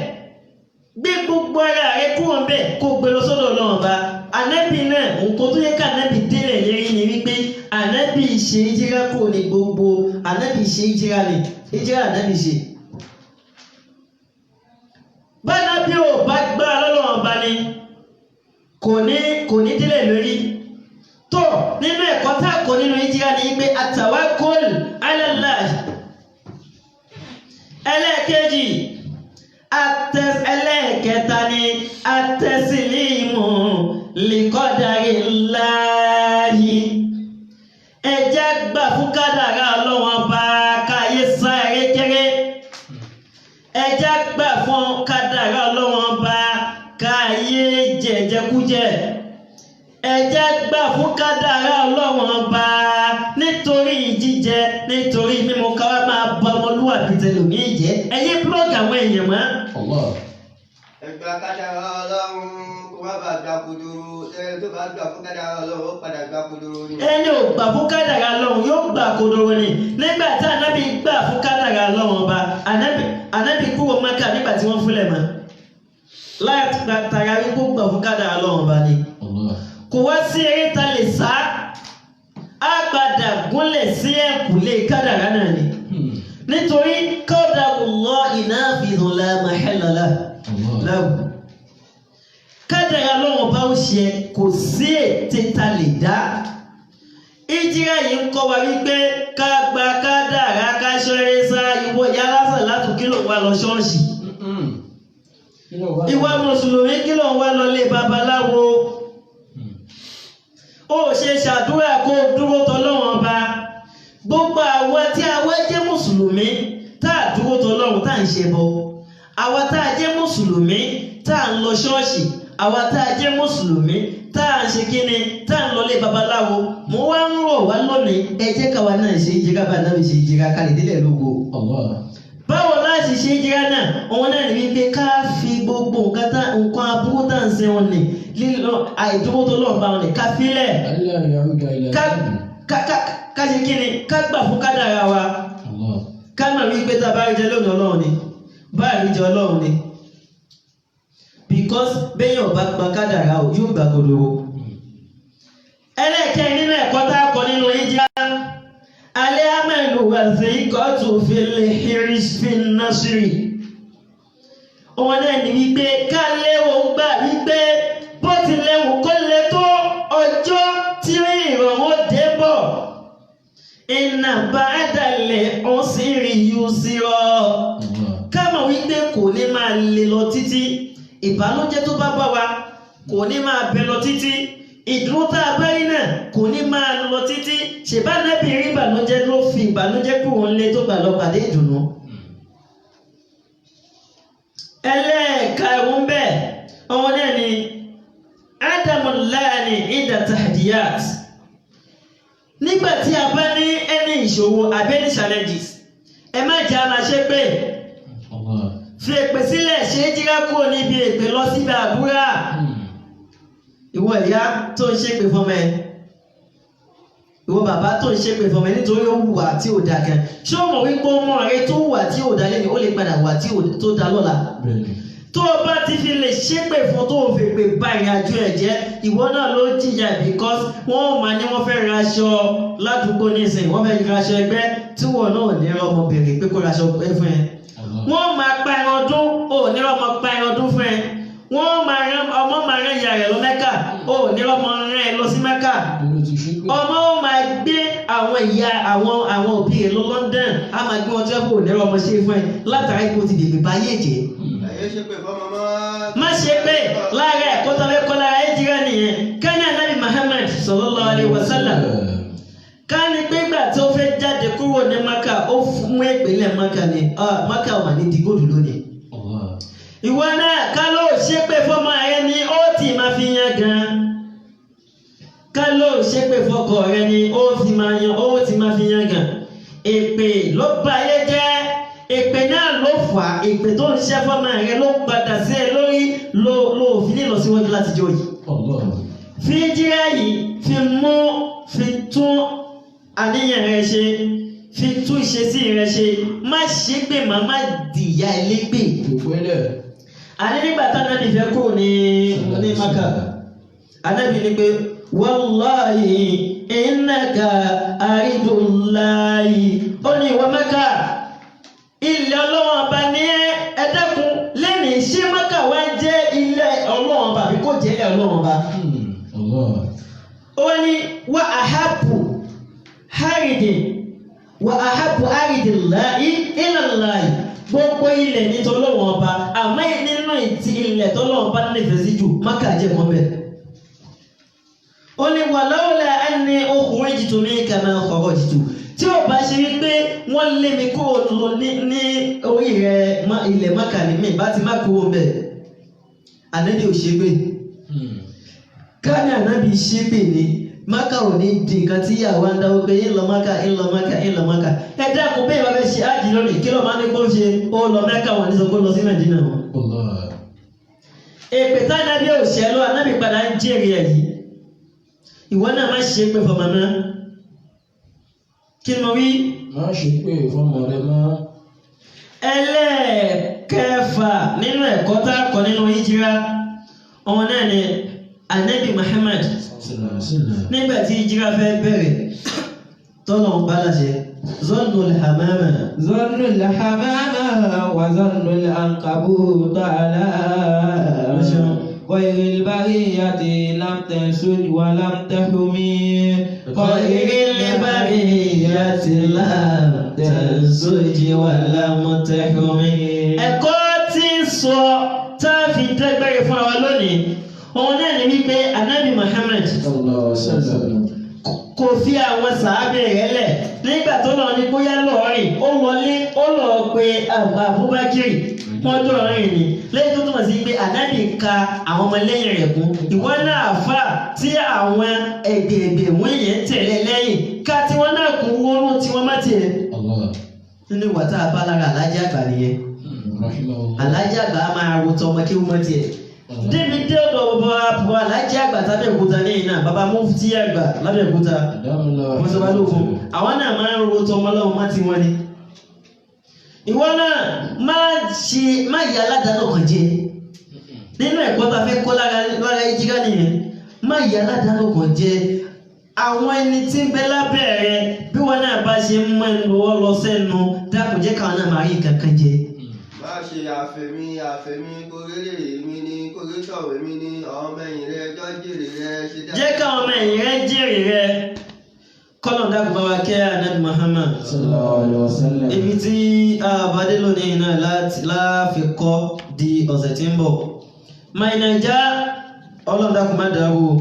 gbé gbogbo ara rẹ kúrò ń bẹ́ẹ̀ kó gbé lọ sọ́dọ̀ Ọlọ́run ọba. Ànábì náà, nǹkan tó yẹ ká ànábì délẹ̀ lérí ni wípé ànábì ṣe hijira kúrò ní gbogbo, ànábì ṣe hijira ni, hijira ànábì ṣe. Bánábí ò bá gbá lọ́lọ́run ọba ni kò ní délẹ̀ lórí. Tó nínú ẹ̀kọ́ tá a kọ́ nínú hijira ni pé àtàwákùl ala Allah. Ẹlẹ́ẹ̀kejì, ẹlẹ́ẹ̀kẹta ni àtẹ̀sílímù liqadarillahi. Ẹ jẹ́ gbà fún kádàrá Ọlọ́run ọba káyé sáré kéré. Ẹ jẹ́ gbà fún kádàrá Ọlọ́run ọba káyé jẹjẹkújẹ. Ẹ jẹ́ gbà fún kádàrá Ọlọ́run ọba nítorí jíjẹ, nítorí mímu, káwá máa bá ọmọlúwàbí tẹlòmíì jẹ́. Ẹ yé búlọ́ọ̀gì àwọn èèyàn mọ́. Allah. Ẹ gba kádàrá Ọlọ́run kó má bàa gba kodoro. Ẹni tó bá gbà fún kádàrá Ọlọ́run ó padà gba kodoro ni. Ẹni ò gbà fún kádàrá Ọlọ́run yóò gbà kodoro ni. Nígbà tí ànábì gbà fún kádàrá Ọlọ́run ọba, ànábì kúrò Mákà nígbà tí wọ́n fúnlẹ̀ mọ́. Láì tara wípé ó gbà fún kádàrá Ọlọ́run ọba ni. Allah. Kò wá sí eré ta lè sá, á padà gúnlẹ̀ sí ẹ̀kúlé kádàrá náà ni. Nítorí qadarullahi nafidhun la mahala lahu. Allah. Lahu. Kádàrá Ọlọ́run ọba ó ṣe, kò sí ète ta lè dá. Ìjírá yìí ń kọ́ wa wípé ká gba kádàrá ká ṣeré sá. Ìwọ ìyá lásán látò kí ló ń wá lọ ṣọ́ọ̀ṣì. Ìwọ mùsùlùmí kí ló ń wá lọ lé babaláwo. Ó ṣe ṣàdúrà kó dúró tọlọ́run ọba. Gbogbo àwa tí àwa jẹ́ mùsùlùmí tá a dúró tọlọ́run tá à ń ṣe bọ. Àwa tá a jẹ́ mùsùlùmí tá a ń lọ ṣọ́ọ̀ṣì. Àwa tá a jẹ́ mùsùlùmí tá a ń ṣe kíni, tá a ń lọlé babaláwo. Mo wá ń rọ̀ wá lónìí, ẹ jẹ́ káwa náà ṣe ìjìrá bá náà ṣe ìjìrá ká lè délẹ̀ lógo. Allah. Báwo láti ṣe ìjìrá náà? Òun náà ní wípé ká fi gbogbo nǹkan tá nǹkan aburú tá à ń ṣe wọn ni, lílọ àìdúró tó lọ́ọ̀ bá wọn ni ká filẹ̀. Alla ya'uda ila Ká dhanbi. ká ká ká ṣe kíni, ká gbà fún kádàrá wa. Allah. Ká mọ̀ wípé tá a bá rí jẹ lónìí Ọlọ́run ni, bá rí jẹ Ọlọ́run ni. Because bẹ́yìn ọba gba kádàrá o, yóò gbà kodoro. Ẹlẹ́ẹ̀kẹrin nínú ẹ̀kọ́ tá a kọ́ nínú hijira, alẹ́ amẹ́lú wàzíkọ́tù fil hirsfin nasiri. Òun náà ní wípé ká léwu gbà wípé bó ti léwu kó lè tó, ọjọ́ tí ìrọ̀rùn dé bọ̀. Inna ba'dal usri yusra. Allah. Ká mọ̀ wípé kò ní máa le lọ títí. Ìbànújẹ́ tó bá bá wa Kò ní máa bẹ lọ títí. Ìdúró tá a bá rí náà kò ní máa lọ títí. Ṣèbá nábì rí ìbànújẹ́ ló fi ìbànújẹ́ kúrò ńlé tó gbà lọ pàdé ìdùnnú. Ẹlẹ́ẹ̀karùn-ún bẹ́ẹ̀, ọmọ náà ni ádámù láàrin ìdá tahdiyat. Nígbà tí a bá ní ẹni ìṣòro àbí any challenges, ẹ má jẹ́ a máa ṣe pé fi èpè sílẹ̀, ṣe é jíra kúrò níbi èpè lọ síbi àdúrà. Ìwọ ìyá tó ń ṣépè fọmọ ẹ, ìwọ bàbá tó ń ṣépè fọmọ ẹ nítorí ó hùwà tí ò dáa gan, ṣé o mọ̀ wípé ọmọ rẹ tó hùwà tí ò dáa lẹ́nu ó lè padà hùwà tí tó dáa lọ́la? Tó o bá ti fi lè ṣépè fún tó o fi pè ba ìrìn àjò ẹ̀ jẹ́, ìwọ náà ló jìyà, because wọ́n máa ní wọ́n fẹ́ ra aṣọ ládùúgbò nísìnyí, wọ́n fẹ́ ra aṣọ ẹgbẹ́ tí wọ́n náà ní ọmọbìnrin pé kó ra aṣọ ẹgbẹ́ fún ẹ. Wọ́n máa pa ẹran ọdún, ò ní ọmọ pa ẹran ọdún fún ẹ. Wọ́n máa rán ọmọ, máa rán ìyá rẹ̀ lọ Mẹ́kà, ò ní ọmọ rán ẹ lọ sí Mẹ́kà. Ọmọ ó máa gbé àwọn ìyá àwọn òbí rẹ̀ lọ London, á máa gbé wọn tí wọ́n kò ní ọmọ ṣe fún ẹ látara ipò ti dèbè bá yé jẹ́. Má ṣe pé lára ẹ̀kọ́ tó fẹ́ kọ́ lára ẹ̀ jíra nìyẹn. Kánà Ànábì Muhammad sallallahu alaihi wasallam, ká ní pé ìgbà tí ó fẹ́ jáde kúrò ní Maka ó fún ìpínlẹ̀ Maka ni Maka wà ní dìgòdù lónìí. Ìwọ náà ká ló ṣépè fọmọ rẹ ni ó ti máa fi yan gan. Ká ló ṣépè fọkọ rẹ ni ó ti máa fi yan gan. Èpè ló bà ayé jẹ́, èpè náà ló fà á, èpè tó ń ṣe fọmọ rẹ ló padà sí ẹ lórí ló fi ní ìlọsíwájú láti jọ yìí. Fi jíra yìí fi mú fi tún àníyàn rẹ ṣe, fi tún ìṣesí rẹ ṣe, má ṣe pé màmá dìyà ẹlẹ́gbẹ̀. Àní nígbà tánábì fẹ́ kúrò ní Maka, Ànábì ní pé wàláhì innaka àrídùláhì, ó ní ìwọ Maka, ilẹ̀ Ọlọ́run ọba ní ẹ dákun lẹ́nìí, ṣé Maka wá jẹ́ ilẹ̀ Ọlọ́run ọba àbí kò jẹ́ ilẹ̀ Ọlọ́run ọba? Ó ní wà áhábù hárìdì wà áhábù hárìdì láì ìlàláì, gbogbo ilẹ̀ ní tọ́lọ́wọ́n ọba, àmọ́ nínú ìtì ilẹ̀ tọ́lọ́wọ́n ọba nífẹ̀ẹ́ sí jù Mákà jẹ́ kan bẹ́ẹ̀. Ó ní wà lawla anni ukhrijtu minka ma kharajtu, tí ó bá ṣe wípé wọ́n lé mi kó lọ ní orí rẹ̀ ilẹ̀ Mákà ní mi bá ti má kúrò bẹ́ẹ̀. Ànábì ò ṣe pé káni Ànábì ṣe pé ni Mákà ò ní di nǹkan tí ìyàwó ń dáwọ́ pé ńlọ Mákà ńlọ Mákà ńlọ Mákà. Ẹ dákun bẹ́ẹ̀ bá fẹ́ ṣe ájì lónìí kí ló máa ní kó ṣe, ó lọ Mẹ́kà wọn ní sọ pé ó lọ sí Mẹ̀dínà wọn. Èpè tánábì ò ṣẹ́ lọ, Ànábì padà ń jèrè ẹ̀ yìí. Ìwọ náà má ṣe pé fọmọ náà. Kí ni mo wí? Má ṣe pé fọmọ rẹ mọ́. Ẹlẹ́ẹ̀kẹfà nínú ẹ̀kọ́ tá a kọ́ nínú hijira, òun náà ni Ànábì Muhammad nígbà tí hijira fẹ́ bẹ̀rẹ̀ tọ́lọ̀ ń bá láṣẹ zọ́nù hamama. Zọ́nù hamama wà zọ́nù ankabut ala ghayril bariyati lam tansuj wa lam tahumi. Ghayril bariyati lam tansuj wa lam tahumi. Ẹ̀kọ́ tí ń sọ tá a fi dágbére fún wa lónìí, òun náà ni wípé Ànábì Muhammad kò fi àwọn sàábẹ̀ rẹ̀ lẹ̀ nígbà tó lọ ní bóyá lọ́ọ̀rìn ó wọlé ó lọ pe Abubakar wọ́n tó rìn ní lẹ́yìn tó túmọ̀ sí pé Ànábì ka àwọn ọmọlẹ́yìn rẹ̀ kún. Ìwọ náà fà tí àwọn ẹgbẹ̀ẹ̀gbẹ̀ wọ́n yẹn tẹ̀lé lẹ́yìn ká tí wọ́n náà kún wọ́n tí wọ́n má tiẹ̀. Nínú ìwà tá a bá lára Aláàjì Àgbà nìyẹn. Aláàjì Àgbà á máa ro tọmọ kí wọ́n má tiẹ̀. Débi dé ọ̀dọ̀ bàbá Aláàjì Àgbà tábẹ́òkúta ní iná bàbá Mufti Àgbà lábẹ́òkúta mọ́sálásí àwọn náà máa ń ro tọmọ lọ́wọ́ má ti wọ́n ni. Ìwọ náà má ṣe má yà aládàáná kan jẹ. Nínú ẹ̀kọ́ tá a fẹ́ kọ́ lára ìjìká nìyẹn, má yà aládàáná kan jẹ. Àwọn ẹni tí ń bẹ lábẹ́ rẹ bí wọn náà bá ṣe ń mọ ẹnu ọwọ́ lọ sẹ́nu, dákun jẹ́ káwọn náà máa rí nǹkan kan jẹ. Má ṣe àfẹ̀mí àfẹ̀mí kórèrè mi ní kórètọ̀wé mi ní ọmọ ẹ̀yìn rẹ jọ jèrè rẹ ṣe dáadáa. Jẹ́ káwọn ọmọ ẹ̀yìn rẹ jèrè rẹ. Kọ́lọ̀ dákun bá wa kẹ́ Ànábì Muhammad. Sallallahu alaihi wasallam. Ibi tí a bá dé lónìí náà láfi kọ́ di ọ̀sẹ̀ tí ń bọ̀. My Naija Ọlọ́run dákun má dàrú o.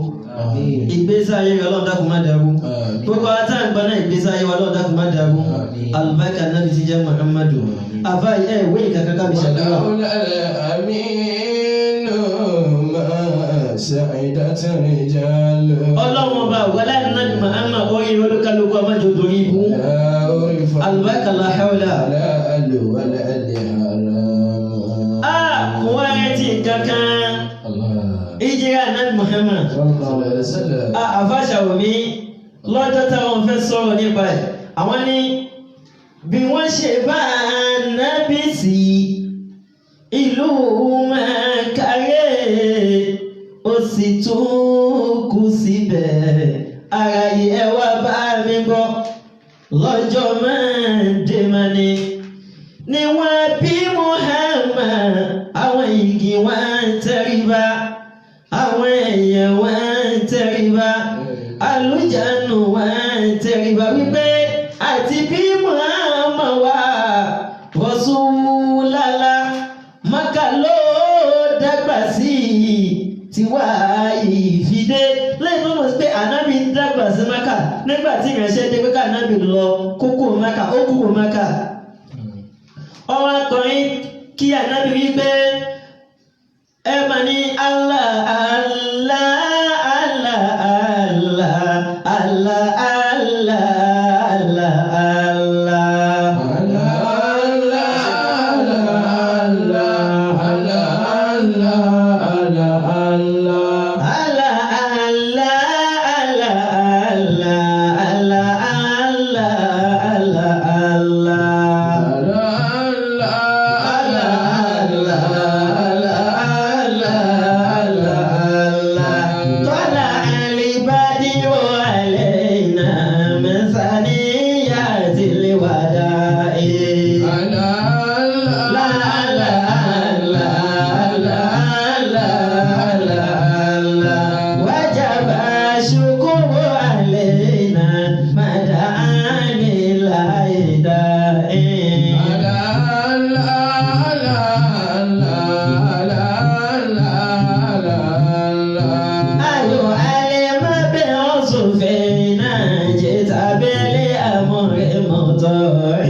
Àmín. Ìgbésí ayé rẹ̀ Ọlọ́run dákun má dàrú. Àmín. Gbogbo àwọn tá à ń gbọ́ náà ìgbésí ayé wa Ọlọ́run dákun má dàrú. Àmín. Àlùbáríkà náà ti jẹ́ Muhammadu. Àbá ẹ̀ ìwé ìkankan kábi ṣàdúrà. ولولا الأمين ما سعدت رجال Ọlọ́run ọba wọlé nàbì Muhammad orí olúkálukú ọmọdé dorí ibú. لا عرف Àlùbáríkà la hawla. لا أل ولا الحرام A kò wá retí kankan. الله Ìjìrà nàbì Muhammad. صلى الله عليه وسلم Àfàṣàwòmí lọ́jọ́ táwọn fẹ́ sọ̀rọ̀ nípa ẹ̀. Àwọn ní bí wọ́n ṣe bá nábì sí ìlú Mẹ́kàrẹ́ ó sì tún kú síbẹ̀. Ara yìí ẹ wá bá mi gbọ́ lọ́jọ́ mẹ́ẹ̀ẹ́dẹ́mẹ́ni ni wọ́n bí Muhammad àwọn igi wọn ń tẹríba àwọn èèyàn wọn ń tẹríba àlùjánu wọn ń tẹríba wípé àti bí Muhammad wà Rasulullah Mákà ló dàgbà sí i tiwa ìfidé lẹ́yìn tó mọ̀ sí pé ànábì ń dàgbà sí Mákà nígbà tí ìránṣẹ́ dé pé ká ànábì lọ kókó Mákà ó kúrò Mákà ọwọ́ akọrin kí ànábì wí pé ẹ mà ní Allah Allah Allah Allah Allah Allah Allah Allah. Allah Allah Allah Allah Allah Allah Allah Allah. طلع البدر علينا من ثنيات الوداع لا لا لا لا لا لا لا وجب الشكر علينا ما دعا لله داعي أيها المبعوث فينا جئت بالأمر المطاع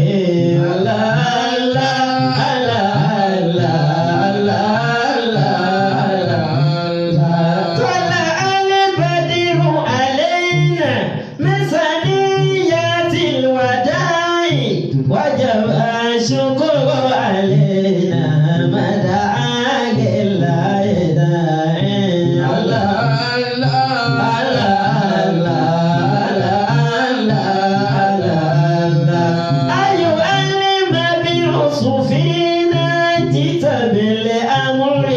لا لا لا لا لا لا لا طلع البدر علينا من ثنيات الوداع وجب الشكر علينا ما دعا لله داعي الله أيها المبعوث فينا جئت بالأمر